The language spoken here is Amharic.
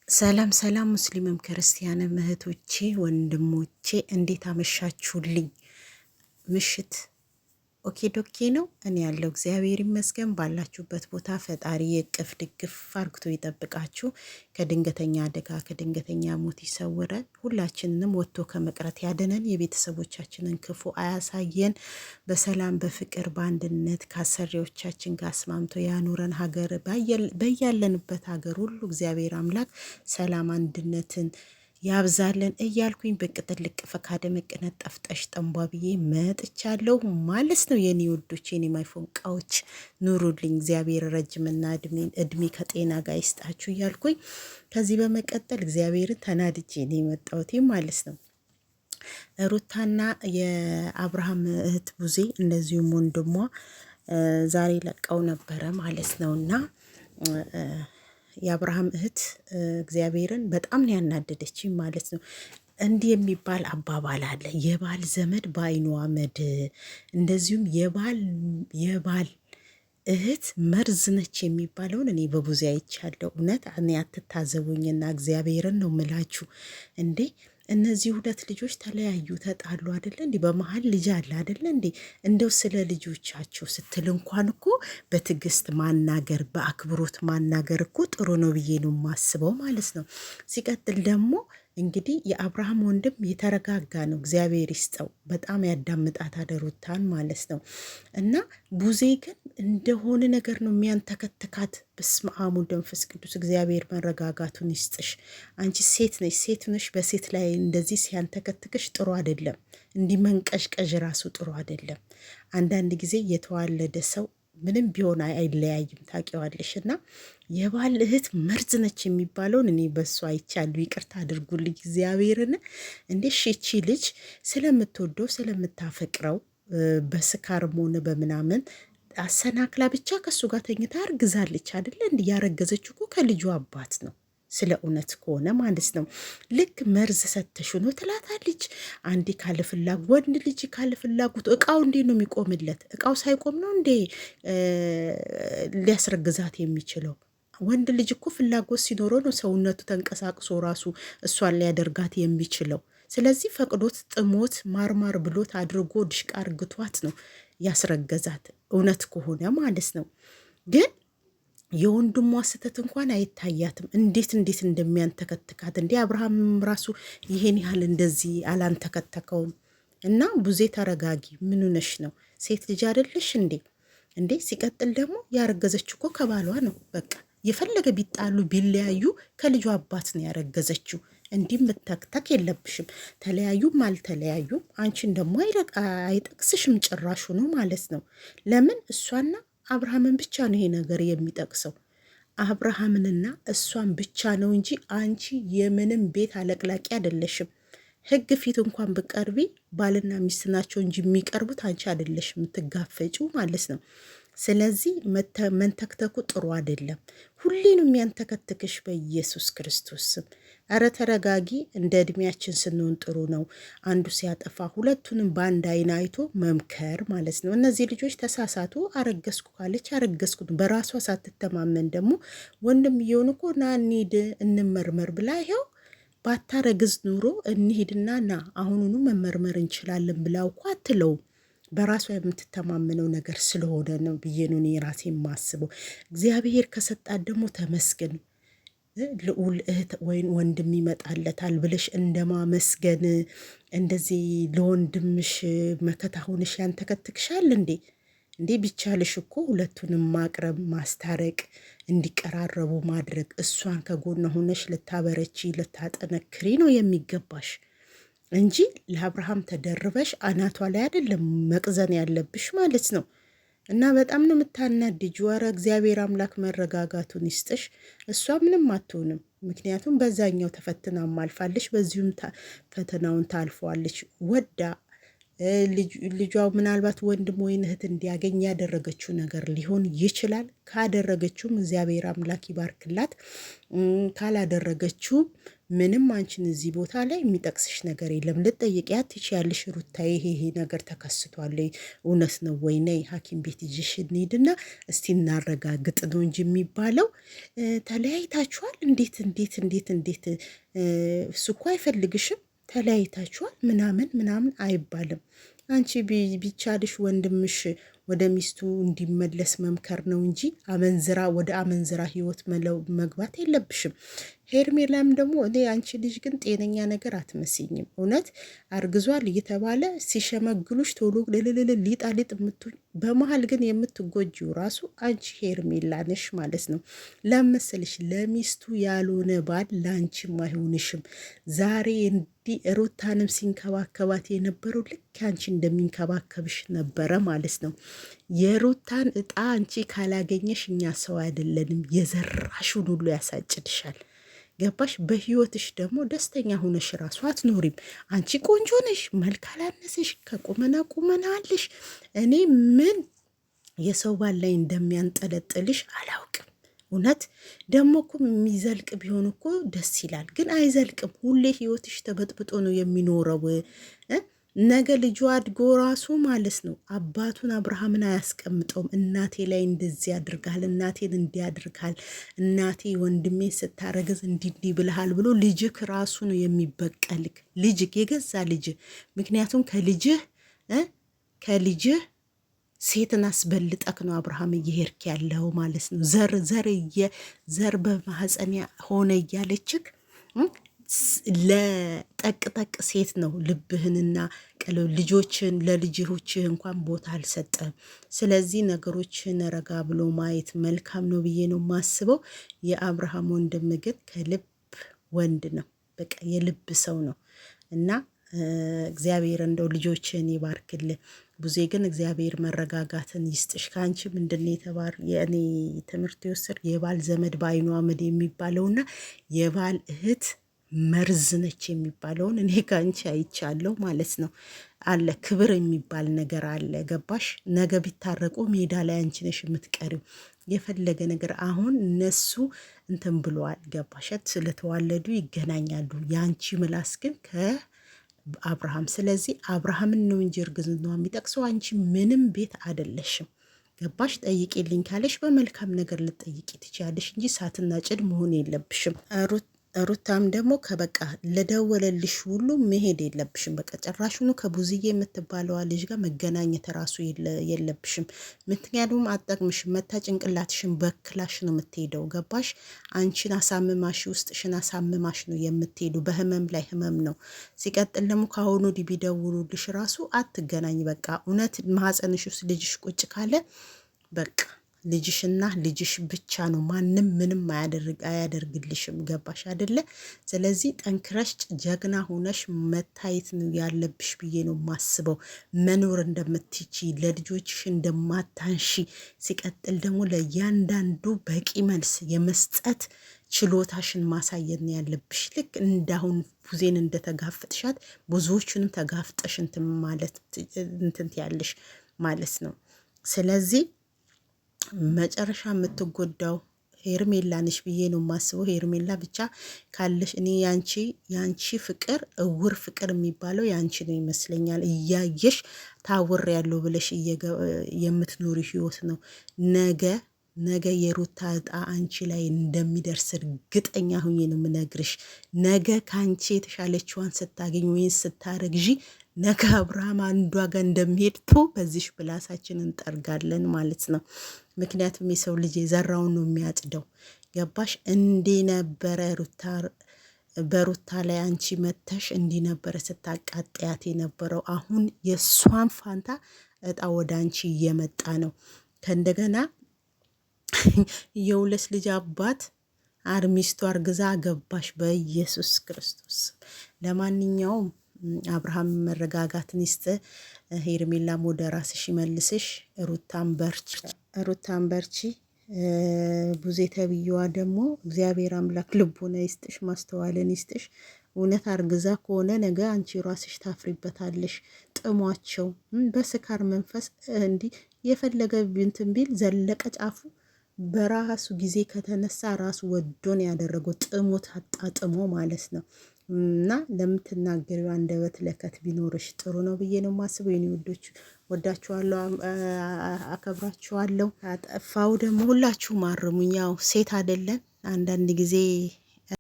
ሰላም ሰላም፣ ሙስሊምም ክርስቲያንም እህቶቼ ወንድሞቼ እንዴት አመሻችሁልኝ? ምሽት okey dokey ነው። እኔ ያለው እግዚአብሔር ይመስገን። ባላችሁበት ቦታ ፈጣሪ የቅፍ ድግፍ አርግቶ ይጠብቃችሁ፣ ከድንገተኛ አደጋ ከድንገተኛ ሞት ይሰውረን፣ ሁላችንንም ወጥቶ ከመቅረት ያደነን፣ የቤተሰቦቻችንን ክፉ አያሳየን፣ በሰላም በፍቅር በአንድነት ከአሰሪዎቻችን ጋር አስማምቶ ያኑረን። ሀገር በያለንበት ሀገር ሁሉ እግዚአብሔር አምላክ ሰላም አንድነትን ያብዛለን እያልኩኝ ብቅ ጥልቅ ፈካደ መቅነት ጠፍጠሽ ጠንቧ ብዬ መጥቻለሁ ማለት ነው። የኔ ውዶች፣ የኔ ማይፎንቃዎች ኑሩልኝ። እግዚአብሔር ረጅምና እድሜ ከጤና ጋር ይስጣችሁ እያልኩኝ ከዚህ በመቀጠል እግዚአብሔርን ተናድጄ ነው የመጣሁት ማለት ነው። ሩታና የአብርሃም እህት ቡዜ እንደዚሁም ወንድሟ ዛሬ ለቀው ነበረ ማለት ነውና የአብርሃም እህት እግዚአብሔርን በጣም ነው ያናደደችኝ ማለት ነው። እንዲህ የሚባል አባባል አለ፣ የባል ዘመድ በአይኑ አመድ፣ እንደዚሁም የባል እህት መርዝ ነች የሚባለውን እኔ በቡዜ አይቻለሁ። እውነት እኔ አትታዘቡኝና እግዚአብሔርን ነው ምላችሁ እንዴ እነዚህ ሁለት ልጆች ተለያዩ፣ ተጣሉ አደለ እንዴ? በመሀል ልጅ አለ አደለ እንዴ? እንደው ስለ ልጆቻቸው ስትል እንኳን እኮ በትዕግስት ማናገር፣ በአክብሮት ማናገር እኮ ጥሩ ነው ብዬ ነው የማስበው ማለት ነው። ሲቀጥል ደግሞ እንግዲህ የአብርሃም ወንድም የተረጋጋ ነው፣ እግዚአብሔር ይስጠው። በጣም ያዳምጣት አደሩታን ማለት ነው። እና ቡዜ ግን እንደሆነ ነገር ነው የሚያንተከትካት። በስመ አብ ወወልድ ወመንፈስ ቅዱስ። እግዚአብሔር መረጋጋቱን ይስጥሽ። አንቺ ሴት ነሽ፣ ሴት ነሽ። በሴት ላይ እንደዚህ ሲያንተከትክሽ ጥሩ አይደለም። እንዲህ መንቀዥቀዥ ራሱ ጥሩ አይደለም። አንዳንድ ጊዜ የተዋለደ ሰው ምንም ቢሆን አይለያይም፣ ታውቂዋለሽ። እና የባል እህት መርዝ ነች የሚባለውን እኔ በሱ አይቻለሁ። ይቅርታ አድርጉልኝ እግዚአብሔርን። እንዴ እቺ ልጅ ስለምትወደው ስለምታፈቅረው በስካርም ሆነ በምናምን አሰናክላ ብቻ ከእሱ ጋር ተኝታ አርግዛለች አይደለ? እንዲ ያረገዘች እኮ ከልጁ አባት ነው። ስለ እውነት ከሆነ ማለት ነው። ልክ መርዝ ሰተሽ ነው ትላታለች። አንዴ ካለ ፍላጎት ወንድ ልጅ ካለ ፍላጎቱ እቃው እንዴ ነው የሚቆምለት? እቃው ሳይቆም ነው እንዴ ሊያስረግዛት የሚችለው? ወንድ ልጅ እኮ ፍላጎት ሲኖረው ነው ሰውነቱ ተንቀሳቅሶ ራሱ እሷን ሊያደርጋት የሚችለው። ስለዚህ ፈቅዶት ጥሞት ማርማር ብሎት አድርጎ ድሽቃ አርግቷት ነው ያስረገዛት፣ እውነት ከሆነ ማለት ነው ግን የወንድሟ ስህተት እንኳን አይታያትም። እንዴት እንዴት እንደሚያንተከትካት እንዴ! አብርሃም ራሱ ይሄን ያህል እንደዚህ አላንተከተከውም። እና ቡዜ ተረጋጊ፣ ምን ሆነሽ ነው? ሴት ልጅ አይደለሽ እንዴ? እንዴ ሲቀጥል ደግሞ ያረገዘች እኮ ከባሏ ነው። በቃ የፈለገ ቢጣሉ ቢለያዩ ከልጇ አባት ነው ያረገዘችው። እንዲህ ምተክተክ የለብሽም። ተለያዩም አልተለያዩም አንቺን ደግሞ አይጠቅስሽም ጭራሹ ነው ማለት ነው። ለምን እሷና አብርሃምን ብቻ ነው ይሄ ነገር የሚጠቅሰው። አብርሃምንና እሷን ብቻ ነው እንጂ አንቺ የምንም ቤት አለቅላቂ አይደለሽም። ሕግ ፊት እንኳን ብቀርቢ ባልና ሚስት ናቸው እንጂ የሚቀርቡት አንቺ አይደለሽም የምትጋፈጪው ማለት ነው። ስለዚህ መንተክተኩ ጥሩ አይደለም። ሁሌ ነው የሚያንተከትክሽ በኢየሱስ ክርስቶስ ስም። እረ ተረጋጊ። እንደ እድሜያችን ስንሆን ጥሩ ነው። አንዱ ሲያጠፋ ሁለቱንም በአንድ አይን አይቶ መምከር ማለት ነው። እነዚህ ልጆች ተሳሳቱ። አረገዝኩ ካለች አረገዝኩ፣ በራሷ ሳትተማመን ደግሞ ወንድም እየሆን እኮ ና እንሂድ እንመርመር ብላ ይኸው ባታረግዝ ኑሮ እንሂድና ና አሁኑኑ መመርመር እንችላለን ብላ እኮ አትለውም። በራሷ የምትተማመነው ነገር ስለሆነ ነው ብዬ ነው እኔ ራሴ የማስበው። እግዚአብሔር ከሰጣት ደግሞ ተመስገን። ልዑል እህት ወይም ወንድም ይመጣለታል ብለሽ እንደማመስገን እንደዚህ ለወንድምሽ መከታ ሆነሽ ያንተከትክሻል እንዴ? እንዴ ቢቻልሽ እኮ ሁለቱንም ማቅረብ ማስታረቅ፣ እንዲቀራረቡ ማድረግ፣ እሷን ከጎኗ ሆነሽ ልታበረቺ ልታጠነክሪ ነው የሚገባሽ እንጂ ለአብርሃም ተደርበሽ አናቷ ላይ አይደለም መቅዘን ያለብሽ ማለት ነው። እና በጣም ነው የምታናድጅ። ኧረ እግዚአብሔር አምላክ መረጋጋቱን ይስጥሽ። እሷ ምንም አትሆንም፣ ምክንያቱም በዛኛው ተፈትና አልፋለች፣ በዚሁም ፈተናውን ታልፈዋለች። ወዳ ልጇ ምናልባት ወንድም ወይን እህት እንዲያገኝ ያደረገችው ነገር ሊሆን ይችላል። ካደረገችውም እግዚአብሔር አምላክ ይባርክላት፣ ካላደረገችውም ምንም አንቺን እዚህ ቦታ ላይ የሚጠቅስሽ ነገር የለም። ልትጠይቂያት ትችያለሽ። ሩታ ይሄ ይሄ ነገር ተከስቷል እውነት ነው ወይ? ነይ ሐኪም ቤት ይዤሽ እንሂድና እስቲ እናረጋግጥ ነው እንጂ የሚባለው። ተለያይታችኋል፣ እንዴት እንዴት እንዴት እንዴት እሱ እኮ አይፈልግሽም፣ ተለያይታችኋል ምናምን ምናምን አይባልም። አንቺ ቢቻልሽ ወንድምሽ ወደ ሚስቱ እንዲመለስ መምከር ነው እንጂ አመንዝራ ወደ አመንዝራ ህይወት መግባት የለብሽም። ሄርሜላም ደግሞ እኔ አንቺ ልጅ ግን ጤነኛ ነገር አትመስኝም። እውነት አርግዟል እየተባለ ሲሸመግሉሽ ቶሎ ልልልል ሊጣሊጥ የምት በመሀል ግን የምትጎጂው ራሱ አንቺ ሄርሜላ ነሽ ማለት ነው። ለመሰልሽ ለሚስቱ ያልሆነ ባል ለአንቺም አይሆንሽም። ዛሬ እንዲህ ሩታንም ሲንከባከባት የነበረው ልክ አንቺ እንደሚንከባከብሽ ነበረ ማለት ነው። የሩታን እጣ አንቺ ካላገኘሽ እኛ ሰው አይደለንም። የዘራሽውን ሁሉ ያሳጭድሻል። ገባሽ? በህይወትሽ ደግሞ ደስተኛ ሆነሽ ራሱ አትኖሪም። አንቺ ቆንጆ ነሽ፣ መልክ አላነሰሽ፣ ከቁመና ቁመና አለሽ። እኔ ምን የሰው ባል ላይ እንደሚያንጠለጥልሽ አላውቅም። እውነት ደግሞ እኮ የሚዘልቅ ቢሆን እኮ ደስ ይላል፣ ግን አይዘልቅም። ሁሌ ህይወትሽ ተበጥብጦ ነው የሚኖረው። ነገ ልጁ አድጎ ራሱ ማለት ነው አባቱን አብርሃምን አያስቀምጠውም። እናቴ ላይ እንደዚህ ያድርግሃል፣ እናቴን እንዲያድርግሃል፣ እናቴ ወንድሜን ስታረግዝ እንዲህ እንዲህ ብልሃል ብሎ ልጅክ ራሱ ነው የሚበቀልክ። ልጅክ የገዛ ልጅ። ምክንያቱም ከልጅህ ሴትን አስበልጠክ ነው አብርሃም እየሄድክ ያለው ማለት ነው። ዘር ዘር ዘር በማህፀን ሆነ እያለችክ ለጠቅጠቅ ሴት ነው ልብህንና ቀለ ልጆችን ለልጆችህ እንኳን ቦታ አልሰጠም። ስለዚህ ነገሮችን ረጋ ብሎ ማየት መልካም ነው ብዬ ነው የማስበው። የአብርሃም ወንድም ግን ከልብ ወንድ ነው፣ በቃ የልብ ሰው ነው እና እግዚአብሔር እንደው ልጆችን ይባርክልህ። ቡዜ ግን እግዚአብሔር መረጋጋትን ይስጥሽ። ከአንቺ ምንድን ነው የተባር የእኔ ትምህርት የወሰድ የባል ዘመድ በአይኑ አመድ የሚባለውና የባል እህት መርዝ ነች የሚባለውን እኔ ከአንቺ አይቻለሁ ማለት ነው። አለ ክብር የሚባል ነገር አለ። ገባሽ? ነገ ቢታረቁ ሜዳ ላይ አንቺ ነሽ የምትቀሪው። የፈለገ ነገር አሁን እነሱ እንትን ብለዋል። ገባሽ? ስለተዋለዱ ይገናኛሉ። የአንቺ ምላስ ግን ከአብርሃም ስለዚህ አብርሃምን ነው እንጂ እርግዝናዋ የሚጠቅሰው አንቺ ምንም ቤት አይደለሽም። ገባሽ? ጠይቂልኝ ካለሽ በመልካም ነገር ልጠይቂ ትችያለሽ እንጂ እሳትና ጭድ መሆን የለብሽም። ሩታም ደግሞ ከበቃ ለደወለልሽ ሁሉ መሄድ የለብሽም። በቃ ጭራሹኑ ከቡዝዬ የምትባለዋ ልጅ ጋር መገናኘት ራሱ የለብሽም። ምክንያቱም አጠቅምሽም። መታ ጭንቅላትሽን በክላሽ ነው የምትሄደው። ገባሽ? አንቺን አሳምማሽ ውስጥሽን አሳምማሽ ነው የምትሄዱ። በህመም ላይ ህመም ነው። ሲቀጥል ደግሞ ከአሁኑ ወዲህ ቢደውሉልሽ ራሱ አትገናኝ። በቃ እውነት ማህፀንሽ ውስጥ ልጅሽ ቁጭ ካለ በቃ ልጅሽና ልጅሽ ብቻ ነው። ማንም ምንም አያደርግልሽም። ገባሽ አይደለ? ስለዚህ ጠንክረሽ ጀግና ሆነሽ መታየት ነው ያለብሽ ብዬ ነው ማስበው። መኖር እንደምትቺ ለልጆችሽ እንደማታንሺ፣ ሲቀጥል ደግሞ ለእያንዳንዱ በቂ መልስ የመስጠት ችሎታሽን ማሳየት ነው ያለብሽ። ልክ እንዳሁን ቡዜን እንደተጋፍጥሻት ብዙዎቹንም ተጋፍጠሽ እንትን ማለት እንትን ያለሽ ማለት ነው። ስለዚህ መጨረሻ የምትጎዳው ሄርሜላ ነሽ ብዬ ነው የማስበው። ሄርሜላ ብቻ ካለሽ እኔ ያንቺ ፍቅር እውር ፍቅር የሚባለው ያንቺ ነው ይመስለኛል። እያየሽ ታውር ያለው ብለሽ የምትኖሪ ህይወት ነው። ነገ ነገ የሩታ እጣ አንቺ ላይ እንደሚደርስ እርግጠኛ ሁኜ ነው የምነግርሽ። ነገ ከአንቺ የተሻለችዋን ስታገኝ ወይም ስታረግዢ ነገ አብርሃም አንዷ ጋር እንደሚሄድ ቶ በዚሽ ብላሳችን እንጠርጋለን ማለት ነው። ምክንያቱም የሰው ልጅ የዘራውን ነው የሚያጭደው። ገባሽ? እንዴ ነበረ ሩታ በሩታ ላይ አንቺ መተሽ እንዲህ ነበረ ስታቃጥያት የነበረው። አሁን የእሷን ፋንታ እጣ ወደ አንቺ እየመጣ ነው። ከእንደገና የሁለት ልጅ አባት አርሚስቱ አርግዛ ገባሽ። በኢየሱስ ክርስቶስ። ለማንኛውም አብርሃም መረጋጋትን ይስጥ። ሄርሜላም ወደ ራስሽ ይመልስሽ። ሩታም በርቺ፣ ሩታም በርቺ። ቡዜ ተብዬዋ ደግሞ እግዚአብሔር አምላክ ልቦና ይስጥሽ፣ ማስተዋልን ይስጥሽ። እውነት አርግዛ ከሆነ ነገ አንቺ ራስሽ ታፍሪበታለሽ። ጥሟቸው በስካር መንፈስ እንዲህ የፈለገ እንትን ቢል ዘለቀ ጫፉ በራሱ ጊዜ ከተነሳ ራሱ ወዶን ያደረገው ጥሞት አጣጥሞ ማለት ነው። እና ለምትናገሪው አንደበት ለከት ቢኖርሽ ጥሩ ነው ብዬ ነው የማስበው። የኔ ውዶች ወዳችኋለሁ፣ አከብራችኋለሁ። አጠፋው ደግሞ ሁላችሁም አርሙኝ። ያው ሴት አይደለን አንዳንድ ጊዜ